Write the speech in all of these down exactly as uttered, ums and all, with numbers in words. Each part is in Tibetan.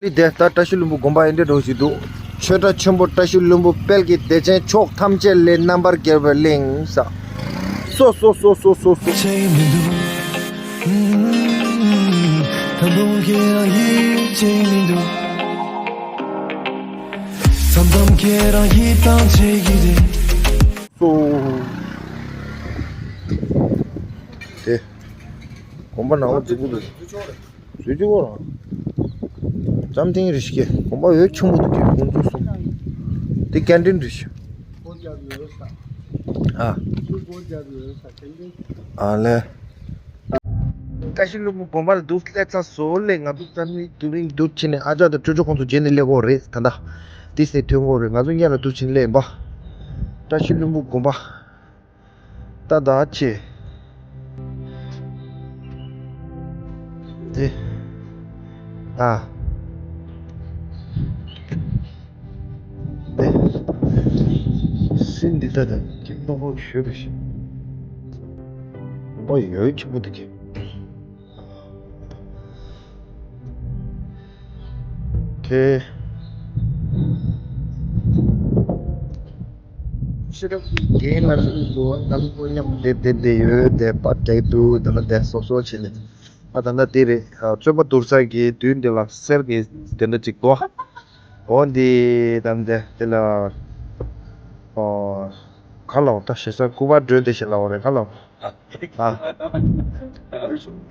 ལི་དེ་ལྟར་བཀྲ་ཤིས་ལྷུན་པོ་དགོན་པ་ཡིན་འདྲ་འགྲོ་བཞིན་འདུག་ཆོས་གྲྭ་ཆེན་པོ་བཀྲ་ཤིས་ལྷུན་པོ་དཔལ་གྱི་བདེ་ཆེན་ཕྱོགས་ཐམས་ཅད་ལས་རྣམ་པར་རྒྱལ་བའི་གླིང་ས། སོ་སོ་སོ་སོ་སོ་སོ། ད་དུང་ཁྱེད་རང་ཡིད་ཆེས་མི་འདུག་མཚམས་མཚམས་ཁྱེད་རང་ཡིད་ཐང་ཆད་ཀྱི་རེད། སོ། དེ། དགོན་པ་ནང་ལ་འཛུགས་ཀྱི་འདུག་འཛུལ་གྱི་གོ་རང་། ལྕམ་ཐིང་རེ་ཞིག་གི་དགོན་པ་འོས་ཆེན་པོ་འདུག་གི་ཁོང་ཚོ་གསུམ། དེ་ཀན་ཊིན་རེ་ཞིག་ཨ། ཨ་ལེ། བཀྲ་ཤིས་ལྷུན་པོ་དགོན་པ་ལ་འདུག་སླེབས་ཚར་སོང་ལེ། ང་ཚོ་རྩ་མི་དུ་རིང་འདུག་ཕྱིན་ནས་ཨ་ཅག་དང་ཅོ་ཅོ་ཁོང་ཚོ་རྗེས་ནས་སླེབས་ཀྱི་ཡོད་རེད། ད་ལྟ་དེ་སེ་ཐོན་གྱི་ཡོད་རེད། ང་ཚོ་སྔོན་ལ་འདུག་ཕྱིན་སླེབས་ཡིན་པ། བཀྲ་ཤིས་ལྷུན་པོ་དགོན་པ། ཏ་ད་ཆེ། དེ། ཨ། དེ། སྲིན་འདི་ད་ད་ཀྱི་རྣོ་པོ་ཞོད་པ་ཞིག་ཨོ་ཡོད་ཆེན་པོ་འདུག་གི་ཁེ། ཤེས་རབ་ཀྱི་རྒྱན་ལ་སོགས་པ་རྣམ་པ་མཉམ་དུ་བསྡེབས་བསྡེབས་བསྡེབས་ཡོད་དེ་པ་བྲེག་འདུག་ད་ལྟ་དེ་སོ་སོ་བྱས་ནས་ཨ་ད་ལྟ་དེ་རེད། བཙོན་པ་བསྡུར་ས་གི་མདུན་དེ་ལ་གསེར་གྱི་དེ་འདྲ་ཅིག་འདུག་འོ་འདི་ད་ལྟ་དེ་ལ་ཨོ་ག་ལ་འོ་ད་ཞེ་ས་སྐུ་པར་སྒྲོན་དེ་ཞེ་ལ་འོ་རེད་ག་ལ་འོ། ཨ།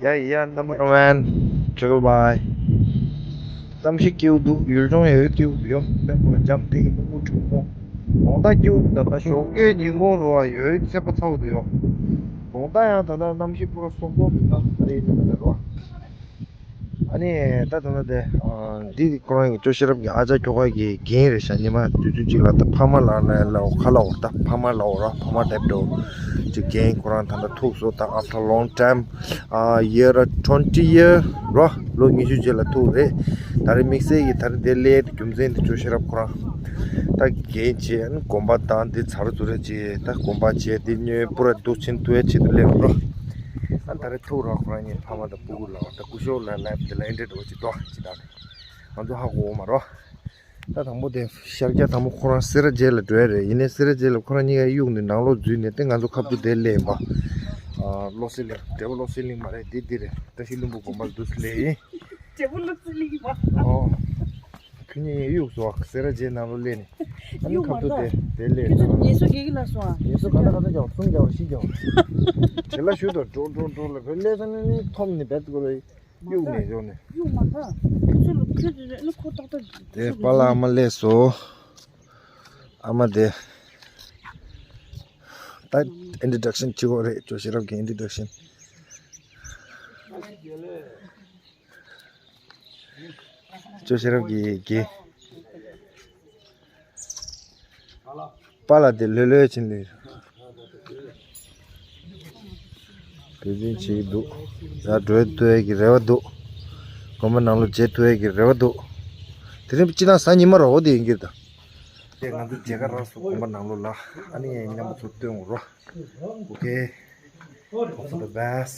ཡ་ཡ་number one triple Y། གཏམ་ཤི་སྐྱིད་པོ་འདུག་ཡུལ་ལྗོངས་ཡོད་སྐྱིད་པོ་ཡོད། དཔོན་པོ་འཇམ་ཐིང་ནུ་མོ་གྲུང་མོ། དགོང་དག་སྐྱིད་པོ་འདུག་ད་ཞོགས་ཀས་ཉིན་གུང་རོ་བ་ཡོད་ཚད་པ་ཚ་བོ་འདུག་ཡོད། དགོང་དག་ཡང་ད་ལྟ་གནམ་གཤིས་པུ་ར་སོང་པོ་མི་འདུག་རེད་འདུག་རོ། ཨ་ནི་ད་ད་ལྟ་དེ་འདི་ཁོ་རང་གི་ཅོ་ཤེས་རབ་ཀྱི་ཨ་ཅག་ཁྱོ་ག་གི་རྒན་རེད་ཤག་ཉི་མ་དུས་ཚོད་གཅིག་ལ་ད་ཕ་མ་ལ་ལ་ལ་ཁ་ལ་འོ་ད་ཕ་མ་ལ་འོ་ར་ཕ་མ་ལེབ་འགྲོ་ཅིག་རྒན་ཁོ་རང་ད་ལྟ་ཐུག་སོ་ད་after long time ཨ་year twenty year ར་ལོ་ཉི་ཤུ་རྗེས་ལ་ཐུག་རེད། ད་རེས་དམིགས་བསལ་གྱི་ད་རེས་དེ་སླེབས་རྒྱུ་མཚན་དེ་ཅོ་ཤེས་རབ་ཁོ་རང་ད་རྒན་བྱས་ཨ་ནི་དགོན་པ་དང་འདི་ཚར་ཚུར་རེ་བྱས་ད་དགོན་པ་བྱས་འདི་ཉོས་པུ་ར་འདུག་ཕྱིན་ཐུ་ཡ་ཆེད་དུ་སླེབས་ར། ཨ་ད་རེས་ཐུག་ར་ཁོ་རང་གཉིས་ཕ་མ་དང་སྤུ་གུ་ལ་ད་སྐུ་ཞབས་ལ་ལབ་དེ་ལ་ཨེ་འདྲས་འགྲོ་ཅིག་ཏོ་ཅི་ད་ང་ཚོ་ཧ་གོ་མ་རོ། ད་དང་པོ་དེ་ཤར་རྒྱག་དང་པོ་ཁོ་རང་སེ་ར་བྱེས་ལ་འགྲོ་ཡ་རེད། ཡིན་ནའི་སེ་ར་བྱེས་ལ་ཁོ་རང་གཉིས་ཀ་གཡུག་ནས་ནང་ལོགས་འཛུལ་ནས་དེ་ང་ཚོ་ཁ་ཐུག་དེ་སླེབས་ཡིན་པ། ཨ་བློ་གསལ་གླིང་འབྲས་བུ་བློ་གསལ་གླིང་མ་རེད་འདི་འདི་རེད། བཀྲ་ཤིས་ལྷུན་པོ་དགོན་པ་ལ་འདུག་སླེབས་ཡིན། འབྲས་བུ་བློ་གསལ་གླིང་མ། ཨོ། ཁྱོད་གཉིས་གཡུག་སོང་སེ་ར་བྱེས་ནང་ལོགས་སླེབས་ནས། ཨ་ནི་གཡུག་ཁ་མ་ཐུག་ད་དེ་དེ་སླེབས་ཁྱོད་ཚོ་ངལ་གསོ་རྒྱག་གི་ལ་སོང་ཨ། ངལ་གསོ་ག་ད་ག་ད་རྒྱག་གསུམ་རྒྱག་བཞི་རྒྱག་བྱེད་ལ་ཞུ་དང་འགྲོ་འགྲོ་འགྲོ་ལ་བོད་སླེབས་ས་ནས་ནི་འཐོམ་ནས་བེད་དགོས་རེད། གཡུག་ནས་འཇོག་ནས། གཡུག་མ་ཐག་ཁྱོད་ཚོ་ལ་ཁྱོད་ཚོ་ལ་ཨ་ནི་ཁོ་ཏག་ཏག་དེ་པཱ་ལགས་ཨ་མ་སླེབས་སོང་། ཨ་མ་དེ། ད་introduction བྱེད་དགོས་རེད་ཅོ་ཤེས་རབ་ཀྱི་introduction། ཅོ་ཤེས་རབ་ཀྱི་དགེ། པཱ་ལགས་དེ་ལྷོད་ལྷོད་ཕྱིན་ལེ། བོད་དོན་བྱེད་ཀྱི་འདུག་ཡར་འགྲོ་ཐུབ་ཡས་ཀྱི་རེ་བ་འདུག་དགོན་པ་ནང་ལོགས་མཇལ་ཐུབ་ཡས་ཀྱི་རེ་བ་འདུག་དེ་རིང་སྤྱི་བཏང་གཟའ་ཉི་མ་རོ་འོ་དེ་ཡིན་གྱི་རེད་ད། དེ་ང་ཚོ་མཇལ་ཁ་རག་སོང་དགོན་པ་ནང་ལོགས་ལ། ཨ་ནི་མཉམ་པོ་ཚུར་སྟོན་དགོས་རོ། Okay. Hope for the best.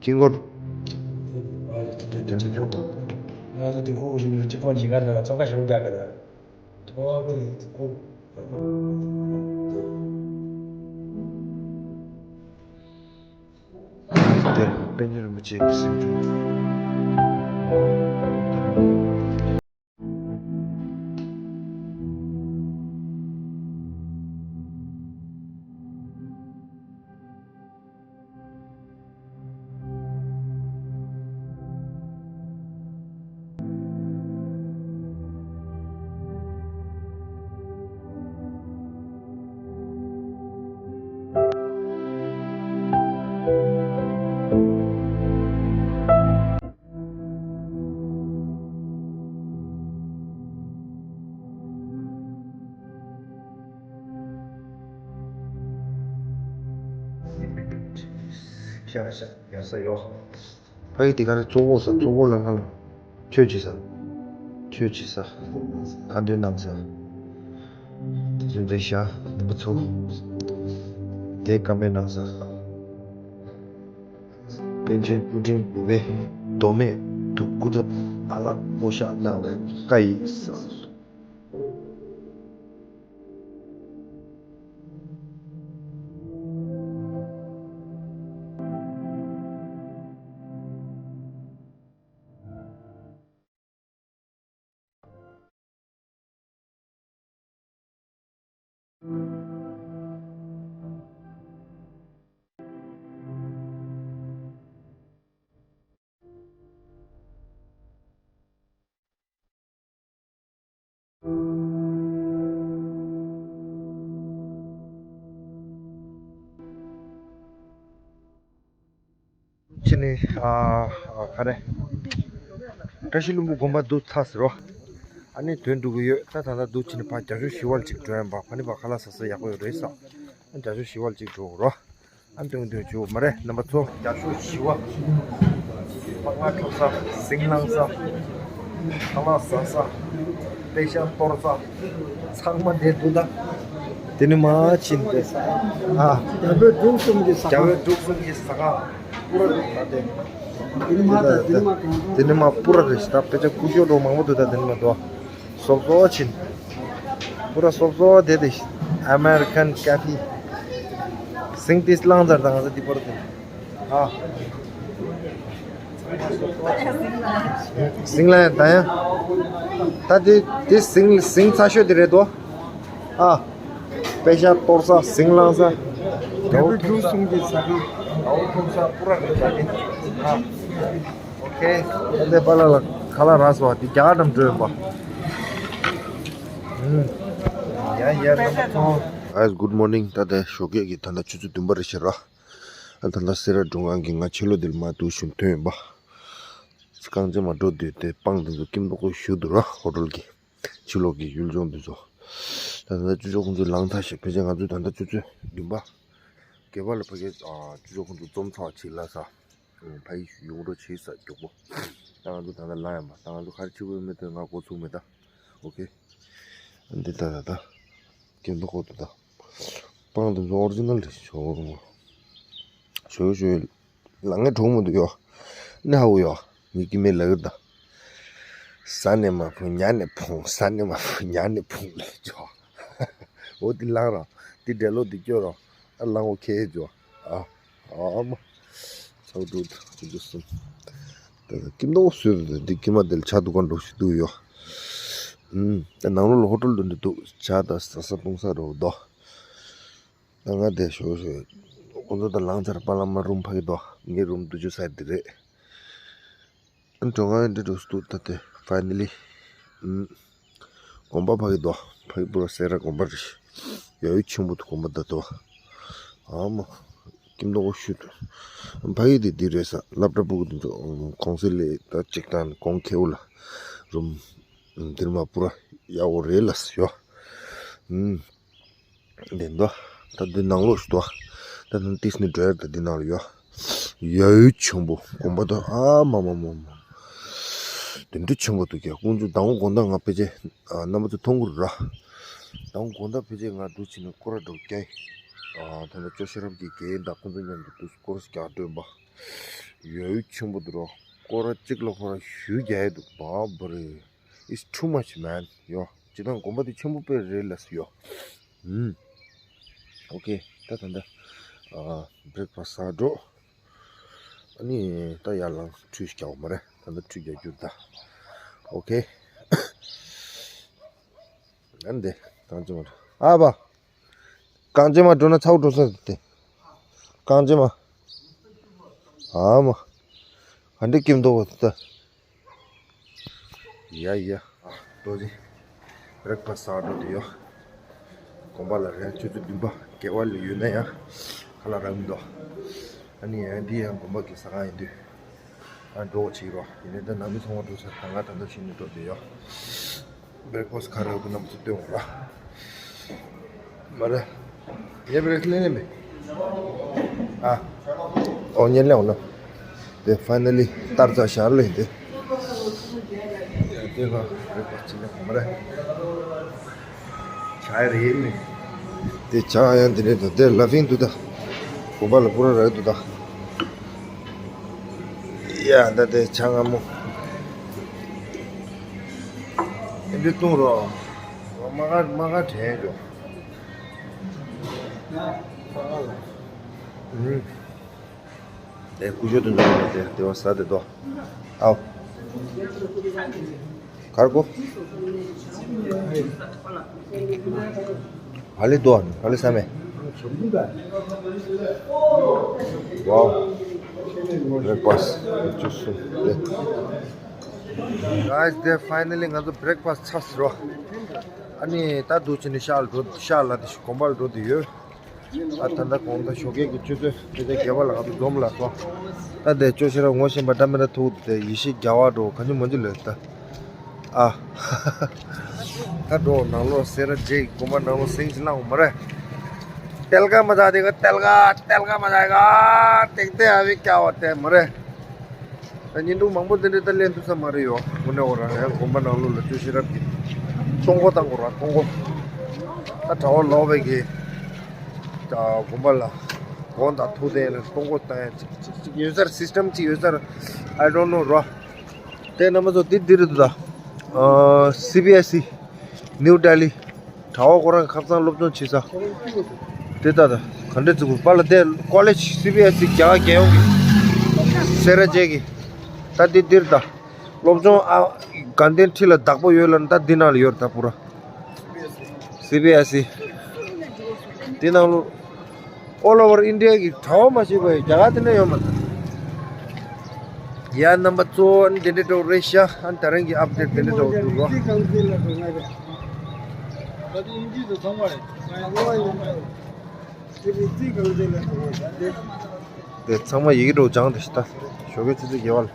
དཀྱིལ་འཁོར། དེ་པཎ་ཆེན་རིན་པོ་ཆེ་གི་གཟིམ་དྲུང་། ཡ་ས་ཡོ། ཕ་གི་དེ་ག་རེ་གཙོ་བོ་ས་གཙོ་བོ་ལ་ལ་ཆོས་བྱེད་ས། ཆོས་བྱེད་ས། ཁ་འདོན་གནང་ས། དེ་ཚོ་འདྲེ་ཤ་འདི་མ་ཚོ། དེ་ཀ་མེད་གནང་ས། པཎ་ཆེན་སྐུ་ཕྲེང་དགུ་པའི་མདོ་སྨད་དུ་སྐུ་ཚབ་ཨ་ལགས་བསྐོ་བཞག་གནང་བའི་བཀའ་ཡིས། ཕྱི་ནས་ཨ་ཨ་ག་རེ། བཀྲ་ཤིས་ལྷུན་པོ་དགོན་པ་འདུག་ཚར་ཟེར་རོ། ཨ་ནི་དོན་འགྲུབ་ཀྱི་ཡོད། ད་ད་ལྟ་འདུག་ཕྱི་ནས་ཕར་རྒྱ་ཤོག་ཞི་བ་ལ་ཅིག་འགྲོ་ཡིན་པ། ཕ་ནི་པ་ཁ་ལག་ཟ་ས་ཡག་པོ་ཡོད་རེད་ས། ཨ་རྒྱ་ཤོག་ཞི་བ་ལ་ཅིག་འགྲོ་དགོས་རོ། ཨ་འདོན་འདོན་བྱུང་མ་རེད་རྣམ་པ་ཚོ། རྒྱ་ཤོག་ཞི་བ། སྤང་ང་འཁྲབ་ས། ཟིང་ལངས་ས། ཁ་ལག་ཟ་ས། པེ་ཤ་གཏོར་ས། ཚང་མ་དེ་འདུག་ད། དེ་ནི་མ་ཕྱིན་ཏེ། ཨ། རྒྱ་བོད་འབྲུག་གསུམ་གྱི་ཟ་ཁང་། རྒྱ་བོད་འབྲུག་གསུམ་གྱི་ཟ་ཁང་། པུ་ར་རེད་ད་དེ། དེ་ནི་མ་ད་དེ་ནི་མ་གང་། དེ་ནི་མ་པུ་ར་རེད་ད། དཔེ་ཆ་སྐུ་ཞབས་འགྲོ་མང་པོ་འདུག་ད། དེ་ནི་མ་འདུག་སོབ་སོབ་ཕྱིན། པུ་ར་སོབ་སོབ་དེ་དེ། American Cafe། ཟིང་ཏིས་ལངས་ཚར་ད་ང་ཚོ་འདི་པར་དེ། ཨ། ཟིང་ལ་ཡང་ད་ཡང་། ད་དེ་དེ་ཟིང་ཟིང་ཚ་ཤོས་དེ་རེད་དོ། ཨ། པེ་ཤ་གཏོར་ས། ཟིང་ལངས་ས། རྒྱ་བོད་འབྲུག་གསུམ་གྱི་ཟ་ཁང་། རྒྱ་བོད་འཁྲུངས་ས་པུ་ར་རེད་ད་དེ། ཨ། ཨོ་ཁེ། ད་ལྟའི་པཱ་ལགས་ལ་ཁ་ལག་རག་སོང་བ་དེ་རྒྱ་གར་འགྲམ་འགྲོ་ཡོད་པ། ཡ་ཡ་རྣམ་པ་ཚོ། Guys, good morning. ད་ལྟ་ཞོགས་ཀས་ཀྱི་ད་ལྟ་ཆུ་ཚོད་བདུན་པ་རེད་ཤག་ར། ཨ་ད་ལྟ་སེ་ར་འབྲུག་སྒང་གི་ང་ཕྱི་ལོགས་འདིར་མར་འདུག་ཞུ་ཐོན་ཡོད་པ། རྐང་རྗེས་མར་འགྲོ་སྡོད་དེ་སྤང་དེ་ཚོ་སྐྱིད་མདོག་ཁ་པོ་ཞེ་པོ་འདུག་ར། ཧོ་ཊེལ་གྱི་ཕྱི་ལོགས་ཀྱི་ཡུལ་ལྗོངས་འདི་ཚོ། ད་ལྟ་ཅོ་ཅོ་ཁོང་ཚོ་ལངས་ཚར་ཤག་ཕལ་ཆེར་ང་ཚོ་ད་ལྟ་ཆུ་ཚོད་བདུན་པ། བརྒྱད་པ་ལ་ཕ་གི་ཨ་ཅོ་ཅོ་ཁོང་ཚོ་འཛོམས་ཚར་བ་ཅིག་ལ་ས། ཕ་གི་ཡོང་འགྲོ་བྱེད་ས་མགྱོགས་པོ། ད་ང་ཚོ་ད་ལྟ་ལངས་ཡ་མ། ད་ང་ཚོ་ག་རེ་བྱེད་དགོས་མེད་དེ་ང་འགོ་ཚུགས་མེད་ད། ཨོ་ཁེ། འདི་ད་ད་ད། སྐྱིད་མདོག་ཁ་པོ་འདུག་ད། སྤང་དེ་ཚོ་ཨོ་རི་ཇི་ནལ་རེད་ཤག་ཞོ་ཞོ། ལ་ངས་གྲོགས་མོ་འདུག་ཡོ། ནི་ཧ་འུ་ཡོ། ངའི་སྐྱེ་དམན་ལབ་ཀྱི་རེད་ད། ཟ་ནས་མ་ཕུང་ཉ་ནས་ཕུང་། ཟ་ནས་མ་ཕུང་ཉ་ནས་ཕུང་ལབ་ཅོ། འོ་དེ་ལངས་རོགས། དེ་འདྲ་ལོ་དེ་སྐྱོ་རོགས། ཨ་ལངས་འོ་ཁེ་ཅོ། ཨ། ཨ་མ། ཚའོ་འགྲོ་འགྲོ་འགྲོ་གསུམ། ད་ད་སྐྱིད་མདོག་སུས་འདི་སྐྱེ་དམན་དེ་ལ་ཇ་འདུག་ག་འགྲོ་ཞིག་འདུག་ཡོ། ཨུམ། ད་ནང་ལོགས་ལ་ཧོ་ཊེལ་འདྲ་འདི་འདུག་ཇ་ད་ཟ་ས་བཏུང་ས་རོགས་དོ། ད་ང་དེ་ཞོ་ཞོ། ཁོང་ཚོ་ད་ལངས་ཚར། པཱ་ལགས་མར་རུམ་ཕ་གི་འདུག་ངའི་རུམ་འདུག་རྒྱུ་ས་འདི་རེད། ཨ་འགྲོ་ང་འདི་འགྲོ་སུ་འདུག་ད་དེ་ཕའི་ནལ་ལི། ཨུམ། དགོན་པ་ཕ་གི་འདུག་ཕ་གི་པུ་ར་སེ་ར་དགོན་པ་རེད། ཡ་ཡུལ་ཆེན་པོ་འདུག་དགོན་པ་ད་འདུག་ཨ་མ། སྐྱིད་མདོག་ཁ་པོ་ཞེ་པོ་འདུག་ཕ་གི་དེ་འདི་རེད་ས། སློབ་གྲྭ་ཕྲུ་གུ་དེ་ཚོ་གུང་སེང་ལ་ད་གཅིག་དང་གུང་ཁེ་པོ་ལ་རུམ། ཨུམ། འདིར་མ་པུ་ར་ཡག་པོ་རེད་ལ་ཡོ། ཨུམ། དེ་འདུག་ད་འདི་ནང་ལོགས་ཤིག་འདུག་ད་ནང་ཏིས་ནི་འགྲོ་ཡར་ད་འདི་ནང་ལ་ཡོད། ཡ་ཡུལ་ཆེན་པོ་དགོན་པ་ད། ཨ་མ་མ་མ་མ། དེ་འདྲ་ཆེན་པོ་འདུག་ཀྱ། ཁོང་ཚོ་མདང་དགོང་དག་ང་ཕལ་ཆེར་ཨ་རྣམ་པ་ཚོ་མཐོང་གི་རེད་ར། མདང་དགོང་དག་ཕལ་ཆེར་ང་འདུག་ཕྱི་ནས་སྐོར་ར་འགྲོ་ཀྱ་ཡིན། ཨ་ད་ནི་ཅོ་ཤེས་རབ་ཀྱི་རྒན་དང་ཁོང་ཚོ་མཉམ་དུ་འདུག་སྐོར་རྒྱག་འགྲོ་ཡིན་པ། ཡ་ཡུལ་ཆེན་པོ་འདུག་ར། སྐོར་ར་གཅིག་ལ་ཁོ་ར་ཞུ་རྒྱག་ཡ་འདུག་བ་བ་རེད། It's too much, man. ཡོ། སྤྱིར་བཏང་དགོན་པ་དེ་ཆེན་པོ་དཔེ་རེད་ལ་ཡོ། ཨུམ། ཨོ་ཁེ། ད་ད་ལྟ་ཨ་བྷི་རེག་ཕ་སི་ཟ་འགྲོ། ཨ་ནི་ད་ཡར་ལངས་ཁྲུས་ཤིག་རྒྱག་དགོས་མ་རེད། ད་ལྟ་ཁྲུས་རྒྱག་རྒྱུ་ད། ཨོ་ཁེ། ཨ་འདི་རྐང་རྗེས་མ་འགྲོ། ཨ་བ། རྐང་རྗེས་མ་འགྲོ་ན་ཚ་བོ་འགྲོ་ས་རེད་དེ། རྐང་རྗེས་མ། ཨ་མ། ག་འདྲ་སྐྱིད་མདོག་པོ་ད། ཡ་ཡ། ཨ་ལྟོ་ཅི། བྷི་རེག་ཕ་སི་ཟ་འགྲོ་དུ་ཡོ། དགོན་པ་ལ་རེད། ཆུ་ཚོད་བདུན་པ་བརྒྱད་པ་ལ་ཡོད་ན་ཡང་ཁ་ལག་རག་མི་འདུག་ཨ་ནི་ཡང་འདི་ཡང་དགོན་པ་གི་ཟ་ཁང་ཡིན་དུས། ཨ་འགྲོ་བ་བྱེད་རོགས། ཡིན་ནའི་ད་ནང་མི་ཚང་མ་འགྲོ་ཚར། ད་ང་ད་ལྟ་ཕྱིན་ནས་འགྲོ་དུ་ཡོ། བྷི་རེག་ཕ་སི་ག་རེ་ཡོད་གི་རྣམ་པ་ཚོ་སྟོན་འོང་ར། མ་རེད། ངས་བྷི་རེག་ཕ་སི་ལེན་ནས་མེད། ཨ། ཨོ་ཉན་ལེ་འོ་ན། དེ་ཕའི་ནལ་ལི་ཏར་ཙ་ཤར་ལེ་དེ། དེ་ལ་རེ་པ་ཅི་ལེ་མ་རེད། ཆ་རེད་ནི། དེ་ཆ་ཡང་དེ་རེད་དོ། དེ་ལ་ཕིང་དུ་ད། གོ་པ་ལ་པུ་ར་རེད་དུ་ད། ཡ་ད་དེ་ཆ་ང་མོ། ཨེ་འདྲི་བཏུང་རོགས། མ་ག་མ་ག་དྲན་འགྲོ། ཨུམ། དེ་ཀུ་ཤོ་དུ་འདྲ་མེད་དེ་དེ་བ་ས་དེ་དོ། ཨའོ། གར་གོ། ཧ་ལི་དོ་ཧ་ལི་ས་མེ། ཝའོ། བྷེ་རེག་ཕ་སི་ཅུ་སུ་དེ། Guys, they finally ང་ཚོ་བྷེ་རེག་ཕ་སི་ཚར་སོང་། ཨ་ནི་ད་འདུག་ཅི་ནི་ཤག་ལ་འགྲོ་ཤག་ལ་དེ་དགོན་པ་ལ་འགྲོ་དུ་ཡོད། ཨ་ད་ལྟ་དགོང་དག་ཞོགས་ཀས་ཀྱི་ཆུ་ཚོད་དེ་ཚོད་བརྒྱད་པ་ལ་ང་ཚོ་འཛོམས་ལ་སོང་། ད་དེ་ཅོ་ཤེས་རབ་ངོ་ཤེས་པ་འདྲ་མི་འདྲ་ཐུག་དེ་ཡེ་ཤེས་རྒྱལ་བ་འགྲོ་ག་ཉི་མ་ཉི་ལོས་ད། ཨ། ད་འགྲོ་ནང་ལོགས་སེ་ར་བྱེས་ཀྱི་དགོན་པ་ནང་ལོགས་སེང་ཅི་ལངས་མ་རེད། ཏེལ་ཀ་མ་ད་དེ་ག་ཏེལ་ཀ་ཏེལ་ཀ་མ་ད་ག་ཏེག་ཏེ་ཨ་བི་ཀ་བ་ཏེ་མ་རེད། ད་ཉིན་འདུག་མང་པོ་དེ་འདྲའི་ད་ལེན་ཐུབ་ས་མ་རེད་ཡོ། དངོས་གནས་འོ་རང་ཡང་དགོན་པ་ནང་ལོགས་ལ་ཅོ་ཤེས་རབ་ཀྱི་གཏོང་སྒོ་བཏང་དགོས་ར་གཏོང་སྒོ། ད་གྲྭ་བ་ལོག་པའི་གི་ད་དགོན་པ་ལ་དགོང་དག་ཐུག་དེ་ལ་གཏོང་སྒོ་བཏང་ཡ་ཅིག་ཅིག་ཅིག་ཡོད་ས་རེད། སི་སི་ཊམ་ཅིག་ཡོད་ས་རེད། I don't know ར། དེ་རྣམ་པ་ཚོ་འདི་འདི་རེད་འདུག་ད། སི་བི་ཨེ་སི་ནིའུ་ལྡི་ལི། གྲྭ་བ་ཁོ་རང་གི་ཁ་སང་སློབ་སྦྱོང་བྱེད་ས། དེ་ལྟ་ད་ག་འདྲས་ཚུགས་པ་ལ་དེ་ཀོ་ལེཇ་སི་བི་ཨེ་སི་རྒྱ་གར་རྒྱལ་ཡོངས་ཀྱི་སེ་ར་བྱེས་ཀྱི་ད་དེ་འདིར་ད་སློབ་སྦྱོང་ཨ་དགའ་ལྡན་ཁྲི་ལ་བདག་པོ་ཡོད་ལ་ད་འདི་ནང་ལ་ཡོད་རེད་ད་པུ་ར། སི་བི་ཨེ་སི་འདི་ནང་ལོ། All over India གི་གྲྭ་བ་མ་ཤེས་པ་ཡི་རྒྱ་གར་དེ་འདྲ་ཡོད་མ་རེད། ཡ་རྣམ་པ་ཚོ་ཨ་ནི་དེ་འདྲ་འགྲོ་རེད་ཤག་ཨ་ནི་ད་རིང་གི་ཨབ་ཌེཊ་དེ་འདྲ་འགྲོ་འདུག་རོ། དེ་ཚང་མ་ཡི་གེ་འགྲོ་སྦྱངས་ཏེ་ཤི་ད་ཞོགས་ཀའི་ཆུ་ཚོད་བརྒྱད་པ་ལ།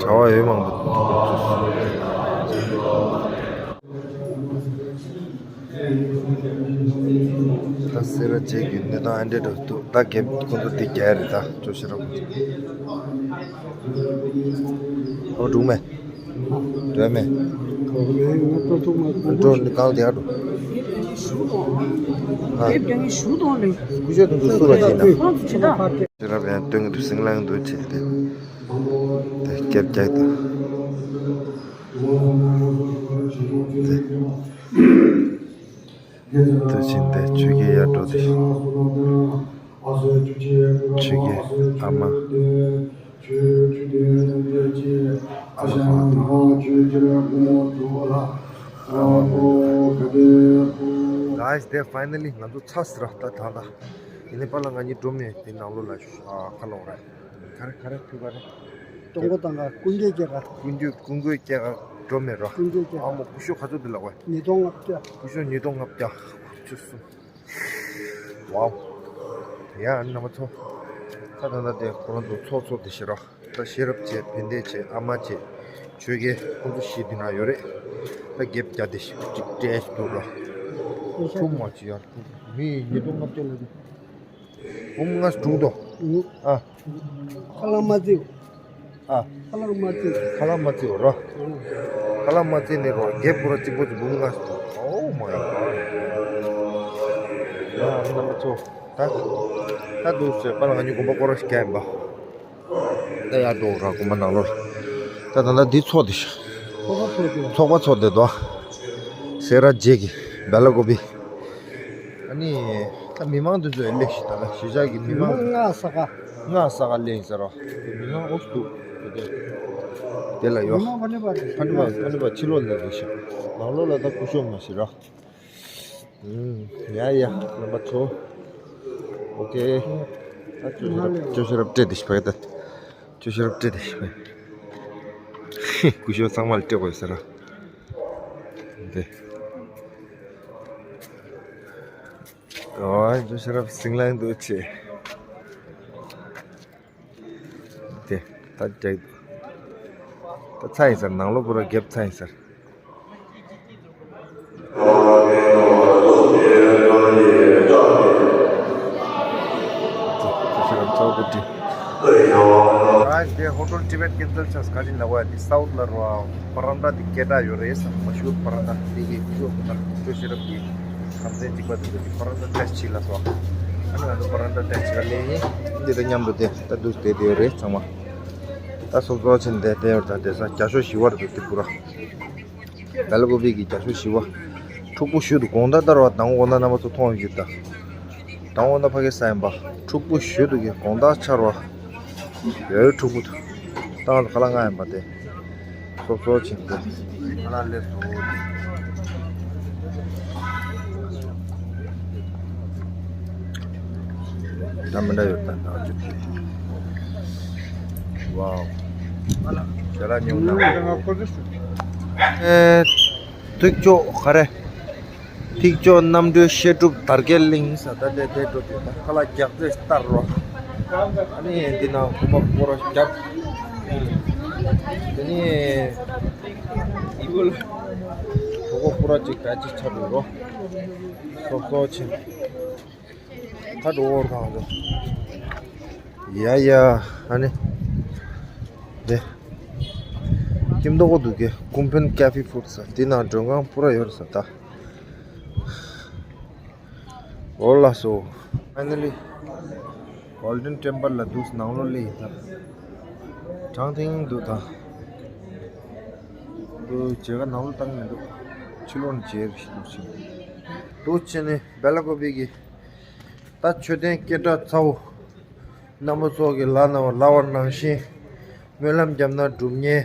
གྲྭ་བ་ཡོད་མང་པོ། ད་སེ་ར་བྱེས་ཀྱི་གནས་སྟངས་ཨ་འདྲས་འགྲོ་འདུག་ད་རྒྱལ་ཁོང་ཚོ་འདི་རྒྱལ་རེད་ད་ཅོ་ཤེས་རབ་ཁོང་ཚོ། ཨོ་འགྲོ་མེད། འགྲོ་མེད། འགྲོ་ནི་གང་དེ་ཨ་འགྲོ། ཨ། ཀུ་ཤོ་དུ་འདུག་སུ་ར་བྱེད་ན། ཤེས་རབ་ཡང་སྟོན་གྱི་འདུག་ཟིང་ལངས་འདུག་བྱས་ཏེ། དེ་སྐྱབས་རྒྱག་དང་། དེ། དུ་ཕྱིན་ཏེ་ཆོས་རྒྱལ་ཡར་འགྲོ་སྟེ། ཆོས་རྒྱལ་ཨ་མ། ཨ་མ་གང་དང་། Guys, they finally ང་ཚོ་ཚར་སོང་ར་ད་ད་ད། ཡིན་ནའི་པཱ་ལགས་ང་གཉིས་འགྲོ་མེད་དེ་ནང་ལོགས་ལ་ཨ་ཁ་ལོག་ར། ག་རེ་ག་རེ་ཕུལ་ག་རེ། གཏོང་སྒོ་བཏང་ག་ཀུན་མཁྱེན་སྐྱེས་ག་ཀུན་མཁྱེན་ཀུན་མཁྱེན་སྐྱེས་ག་འགྲོ་མེད་རོ། ཀུན་མཁྱེན་སྐྱེས་ག་ཨ་མོ་ཀུ་ཤོ་ག་ཚོད་འདི་ལ་བས། ཉིས་སྟོང་ལྔ་བརྒྱ། ཀུ་ཤོ་ཉིས་སྟོང་ལྔ་བརྒྱ། ཁུག་ཆུ་གསུམ། ཝའོ། ཡ་རྣམ་པ་ཚོ། ད་ད་ད་དེ་ཁོ་རང་ཚོ་ཚོགས་ཚོགས་དེ་ཤེས་རོགས། ད་ཤེས་རབ་བྱས་བན་དེ་བྱས་ཨ་མ་བྱས། ཆོས་རྒྱལ་ཁོང་ཚོ་བཞི་འདི་ན་ཡོད་རེད། ད་རྒྱབ་རྒྱ་དེ་ཤི་གཅིག་སྤྲད་ཤི་འདུག་ར། ཐུག་མ་བྱེད་ཡ་ཐུག་མི་ཉིས་སྟོང་ལྔ་བརྒྱ་ལ་དེ། འབུམ་ལྔ་དྲུག་དོ། ཨ། ཁ་ལག་མ་བརྩིས། ཨ། ཁ་ལག་མ་བརྩིས། ཁ་ལག་མ་བརྩིས་རོ། ཁ་ལག་མ་བརྩིས་ནི་རོ་རྒྱབ་ཁོ་ར་གཅིག་པོ་གཅིག་འབུམ་ལྔ་དྲུག Oh my God. རྣམ་པ་ཚོ། ད་ད་འདུག་ཟེར་པ་ལ་ང་གཉིས་དགོན་པ་སྐོར་ར་ཞིག་རྒྱག་ཡིན་པ། ད་ཡར་འགྲོ་ར་དགོན་པ་ནང་ལོགས། ད་ད་ལྟ་འདི་ཚོགས་འདི་ཤ། ཚོགས་པ་ཚོགས་འདི་དོ། སེ་ར་བྱེས་ཀྱི་སྦེ་ལ་ཀོ་པི། ཨ་ནི་ད་མི་མང་འདི་ཚོ་ཡང་སླེབས་ཤིག་ད་ལ་གཞིས་ཆགས་ཀྱི་མི་མང་ལྔ་ས་ག་ལྔ་ས་ག་སླེབས་ཡིན་ཟེར་རོ། མི་མང་ཨོ་སུ་འདུག་དེ་དེ་ལ་ཡོ། ཕ་ནི་པ་ཕ་ནི་པ་ཕ་ནི་པ་ཕྱི་ལོགས་ལ་རེད་ཤག་ནང་ལོགས་ལ་ད་སྐུ་ཞབས་མ་ཤི་ར། ཡ་ཡ་རྣམ་པ་ཚོ། ཨོ་ཀེ། ད་ཅོ་ཤེས་རབ་ཅོ་ཤེས་རབ་སྤྲད་དེ་ཤི་བ་ད། ཅོ་ཤེས་རབ་སྤྲད་དེ་ཤི་བ། སྐུ་ཞབས་ཚང་མ་ལ་སྤྲད་དགོས་ཟེར་ར། འདི། ཨོ་ཅོ་ཤེས་རབ་སིང་ལང་འདུག་ཆེ། དེ་ད་རྒྱག་ད་ཚ་ཡིན་ཟེར། ནང་ལོགས་པུ་ར་རྒྱབ་ཚ་ཡིན་ཟེར། དེ་ཧོ་ཊེལ་ཊི་བེཊ་ཀེན་སལ་ཆགས་ག་རེ་ལབ་པ་དེ་སའུཐ་ལ་རོ། བ་རན་ཌ་དེ་སྐད་གྲགས་ཡོད་རེད་ཟེར། མ་ཤུར་བ་རན་ཌ་དེ་གི་ཁུ་ཤོ་ཁུ་ན་ཅོ་ཤེས་རབ་ཀྱི་ཁམས་ཚན་གཅིག་པ་དེ་ཚོ་གི་བ་རན་ཌ་ཊེ་སི་ཊི་བྱེད་ལ་སོགས། ཨ་ནི་ང་ཚོ་བ་རན་ཌ་ཊེ་སི་ཊི་བྱེད་ལ་སླེབས་ཡིན། འདི་དང་མཉམ་དུ་དེ་ད་འདུག་བསྡད་དེ་ཡོད་རེད་ཚང་མ། ད་སོ་སོ་ཆེན་དེ་དེ་ཡོད་ད། དེ་ས་རྒྱ་ཤོག་བཞི་བར་དུ་དེ་པུ་ར། སྦེ་ལ་ཀོ་པི་གི་རྒྱ་ཤོག་བཞི་བ། འཁྲུག་པོ་ཞུ་དུ་དགོང་དག་ལྟར་བ་དང་དགོང་དག་རྣམ་པ་ཚོ་མཐོང་ཡོད་ད། དང་དགོང་དག་ཕ་གི་ས་ཡིན་པ། འཁྲུག་པོ་ཞུ་དུ་གི་དགོང་དག་ཆར་བ། ཡོད་འཁྲུག་པོ་དུ། ཏང་ཁ་ལ་ང་ཡིན་པ་དེ། སོབ་སོབ་ཕྱིན་ཏེ། ཁ་ལ་སླེབས་སོང་། ད་མི་འདྲ་ཡོད་ད་ད་ཅིག་ཝའོ། ཞལ་ལག་ཉོ་ན། ཨེ། ཐིག་ཅོ་ག་རེ། ཐིག་ཅོ་རྣམ་གྲོལ་བཤད་སྒྲུབ་དར་རྒྱས་གླིང་ས་ད་དེ་དེ་འགྲོ་དུས་ད་ཁ་ལག་རྒྱག་རེས་ལྟར་རོ། ཨ་ནི་འདི་ན་ཁོ་མ་སྐོར་རྒྱབ། དེ་ནི་ཡི་གོ་ལ་གྲོད་ཁོག་སྐོར་ཅིག་ག་ཅིག་ཆགས་འདུག་རོ། སོབ་སོབ་ཕྱིན། ད་འགྲོ་འོར་གང་འགྲོ། ཡ་ཡ། ཨ་ནི། དེ། ཀིམ་མདོག་གོ་འདུག་གེ་ཀུན་ཕན་ཀེ་ཕི་ཕུཌ་ས་དེ་ནང་མགྲོན་ཁང་པུ་ར་ཡོད་ས་ད། འོ་ལགས་སོ། ཕའི་ནལ་ལི། གོལ་ཌེན་ཊེམ་པལ་ལ་འདུག་ནང་ལོགས་སླེབས་ཡིན་ད། གྲང་ཐེངས་འདུག་ད། འདུག་མཇལ་ཁ་ནང་ལོགས་བཏང་མི་འདུག་ཕྱི་ལོགས་ནས་མཇལ་རེ་ཞིག་འདུག་ཕྱིན། འདུག་ཕྱིན་ནས་སྦེ་ལ་ཀོ་པི་གི། ད་མཆོད་རྟེན་སྐད་གྲགས་ཚ་བོ། རྣམ་པ་ཚོ་གི་ལ་ན་བ་ལ་བ་ནང་བཞིན། སྨོན་ལམ་བརྒྱབ་ན་འགྲུབ་ཉེ།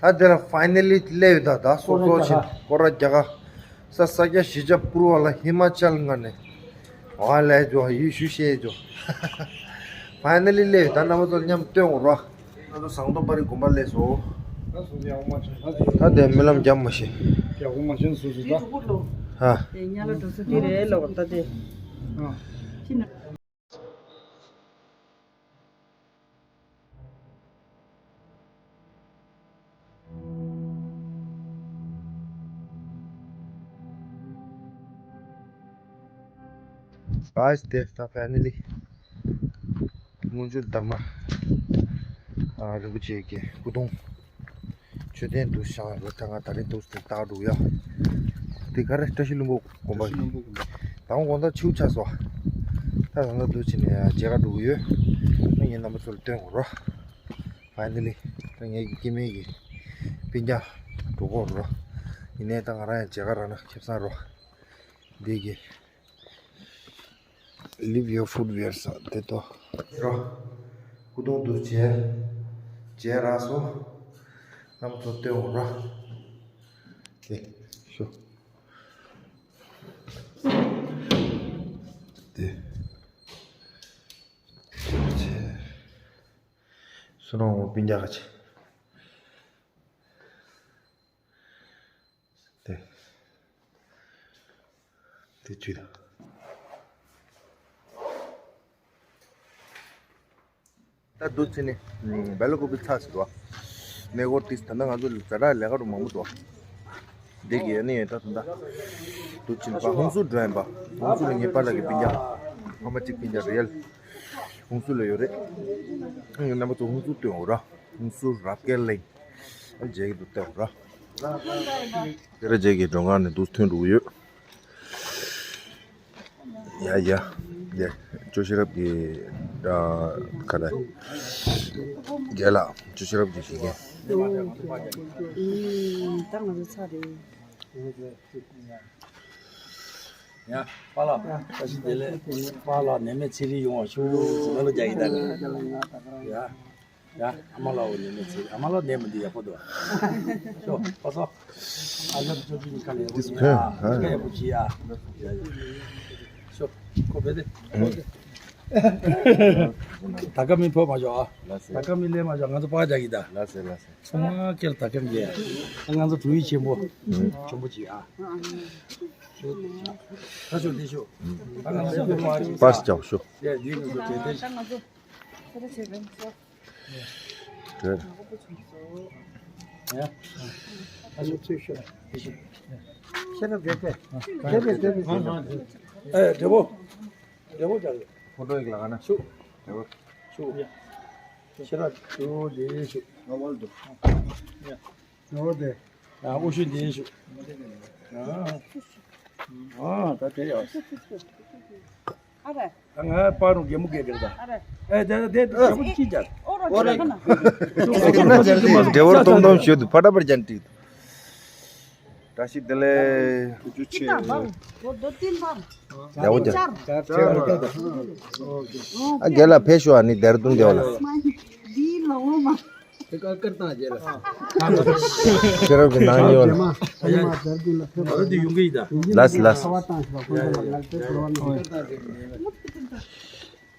ད་དེ་ལ་ཕའི་ནལ་ལི་སླེབས་ཡོད་ད། ད་སོ་སོ་ཕྱིན་སྐོར་ར་རྒྱག་ག་ས་ས་སྐྱ་གཞིས་ཆགས་བཀུར་བ་ལ་ཧི་མ་ཅལ་ང་ནས། ཨ་ལས་ཇོ་ཡུལ་ཤུ་ཤེས་ཇོ། ཕའི་ནལ་ལི་སླེབས་ད་རྣམ་པ་ཚོ་མཉམ་སྟོན་འོ་ར། ང་ཚོ་ཟངས་མདོག་དཔལ་རི་དགོན་པ་སླེབས་སོ། ད་དེ་སྨོན་ལམ་རྒྱབ་མ་ཤེས། ཧ། Guys, དེ་ད་ཕའི་ནལ་ལི་སྔོན་འཇུག་དར་མ་ཨ་རིན་པོ་ཆེ་གི་སྐུ་གདུང་མཆོད་རྟེན་དུ་བཞེངས་ཡོད། ད་ང་ད་རིང་འདུག་སེ་ལྟ་འགྲོ་ཡ། དེ་ག་རེ། བཀྲ་ཤིས་ལྷུན་པོ་དགོན་པ། བཀྲ་ཤིས་ལྷུན་པོ་དགོན་པ། ད་དགོང་དག་ཆུ་ཆགས་སོང་། ད་ད་ལྟ་འདུག་ཕྱིན་ནས་མཇལ་ཁ་འགྲོ་གི་ཡོད། ངས་རྣམ་པ་ཚོ་ལ་སྟོན་དགོས་རོ། ཕའི་ནལ་ལི། ད་ངའི་སྐྱེ་དམན་གྱི་སྤུན་ཀྱག་འགྲོ་གི་ཡོད་རོ། ཡིན་ནའི་ད་ང་རང་ཡང་མཇལ་ཁ་རག་ན་ཁེ་བཟང་རོ། འདི་གི། Leave your footwear ཟེར་དེ་ཏོ། རོ། སྐུ་གདུང་འདུག་མཇལ། མཇལ་རག་སོང་། རྣམ་པ་ཚོ་སྟོན་འོ་ར། དེ། ཤོ། དེ། མཇལ། བསོད་ནམས་འོ་སྤུན་ཀྱག་ག་ཆེ། དེ། དེ་བཅུད་དང་། ད་འདུག་ཕྱིན་ནས་སྦེ་ལ་ཀོ་པི་ཚར་ཟེར་བ། གནས་སྐོར་དེ་ད་ལྟ་ང་ཚོ་ཛ་དྲག་ལས་ཀ་རུ་མང་པོ་འདུག་འདི་གི་ཨ་ནི་ད་ད་ལྟ་འདུག་ཕྱིན་པ་ཧུན་སུར་འགྲོ་ཡིན་པ། ཧུན་སུར་ལ་ངའི་པཱ་ལགས་ཀྱི་སྤུན་ཀྱག་ཕ་མ་གཅིག་སྤུན་ཀྱག་རེད། ཧུན་སུར་ལ་ཡོད་རེད། རྣམ་པ་ཚོ་ཧུན་སུར་སྟོན་འོ་ར། ཧུན་སུར་རབ་རྒྱས་གླིང་། ཨ་མཇལ་གི་འདུག་སྟོན་འོ་ར། སེ་ར་བྱེས་ཀྱི་མགྲོན་ཁང་ནས་འདུག་ཐོན་འགྲོ་གི་ཡོད། ཡ་ཡ། ཡ། ཅོ་ཤེས་རབ་ཀྱི་ཨ་ག་རེ། རྒན་ལགས། ཅོ་ཤེས་རབ་ཀྱི་བཞེས་མཁན། ད་ང་ཚོ་ཚར་རེད། ཡ། པཱ་ལགས། བཀྲ་ཤིས་བདེ་ལེགས། པཱ་ལགས་ནད་མེད་ཚེ་རིང་ཡོང་བ་ཤོག་ཟེར་ལ་རྒྱག་གི་ད་ནི། ཡ། ཡ། ཨ་མ་ལགས་འོ་ནས་ནས་ཚེ་ཨ་མ་ལགས་ནས་མི་འདི་ཡག་པོ་འདུག་ཤོ་ཁོ་ཚོ། ཨ་ལབ་ཅོ་ཅོ་ནི་ཁ་ལ་ཡག་པོ་བྱེད་ཡ། ཁ་ཡག་པོ་བྱེད་ཡ། ཡ་ཡ། ཤོ་ཁོ་བེ་དེ། ད་ཀ་མི་ཕོ་མ་ཞོ་ཨ། ད་ཀ་མི་ལས་མ་ཞོ་ང་ཚོ་པ་རྒྱག་གི་ད། ལ་སེ་ལ་སེ། ཚང་མ་ཁེལ་ད་ཀ་མི་ཡ། ང་ཚོ་གྲུ་ཡི་ཆེན་པོ། ཆེན་པོ་བྱེད་ཨ། ཤོ། ད་ཤོ་དེ་ཤོ། ད་ང་ཚོ་པ་རྒྱག་ཤོ། ཡ་འདི་ང་ཚོ་དེ་དེ། ད་ང་ཚོ། ཨེ། འབྲས་བུ། འབྲས་བུ་ཅག་ཕོ་ཊོ་ཡིག་ལ་ག་ན། ཤུ། འབྲས་བུ། ཤུ། ཤེས་རབ་ཤུ་དེ་ཤུ། ང་བལ་དུ། འོ་དེ། ཨ་ཨུ་ཤུ་དེ་ཤུ། ཨ། ཨ་ད་དེ་ཡོད། ཨ་རེ། ད་ང་པ་རུ་རྒན་མོ་སྐད་ཀྱི་རེད་ད། ཨ་རེ། ཨེ་དེ་དེ་རྒན་མོ་ཅི་བྱ། འོ་རོ་ཅི་ཁ་ན། འབྲས་བུ་སྟོང་སྟོང་ཞུ་དུ་ཕ་ཏ་པར་ཅན་ཏི། བཀྲ་ཤིས་བདེ་ལེགས། ཅི་ཆེ། ཅི་ན་བར། འོ་དོ་ཏིན་བར། ཡ་བོ་ཅ། ཨ་རྒན་ལགས་ཕེབས་ཤོག་ཨ་ནི་དེར་དུང་དེ་བ་ལ། འདི་ལོ་ངོ་མ། ཤེས་རབ་ཀྱི་ནང་ཉེ་བ་ལ། ལས་ལས།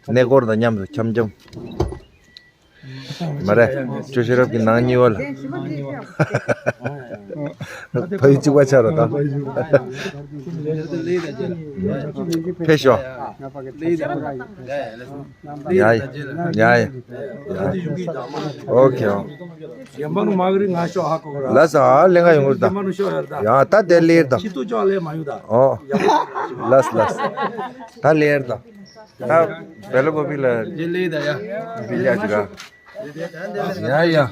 གནས་སྐོར་དང་མཉམ་དུ་འཆམ་འཆམ། མ་རེད། ཅོ་ཤེས་རབ་ཀྱི་ནང་ཉེ་བ་ལ། ཕ་ཡུལ་གཅིག་པ་ཆགས་ར་ད། ཕེབས་ཤོག་ཡ་ཡ་ཡ་ཡ། ཨོ་ཁེ་ཨོ། ཡན་པ་ནུ་མ་གི་རི་ང་ཤོག་ཧ་གོ་གི་ར། ལ་ས་ཨ་ལེ་ང་ཡོང་གི་ར་ད། ཡན་པ་ནུ་ཤོག་ཡ་ར་ད། ཡ་ད་དེ་ལེར་ད། ཁྱི་ཏུ་ཅོག་ལེ་མ་ཡོང་ད། ཨོ། ལ་ས་ལ་ས། ད་ལེར་ད། ད་བེ་ལ་གོ་བི་ལ། དེ་ལེ་ད་ཡ། བི་ལ་ཅི་ག་ཡ་ཡ།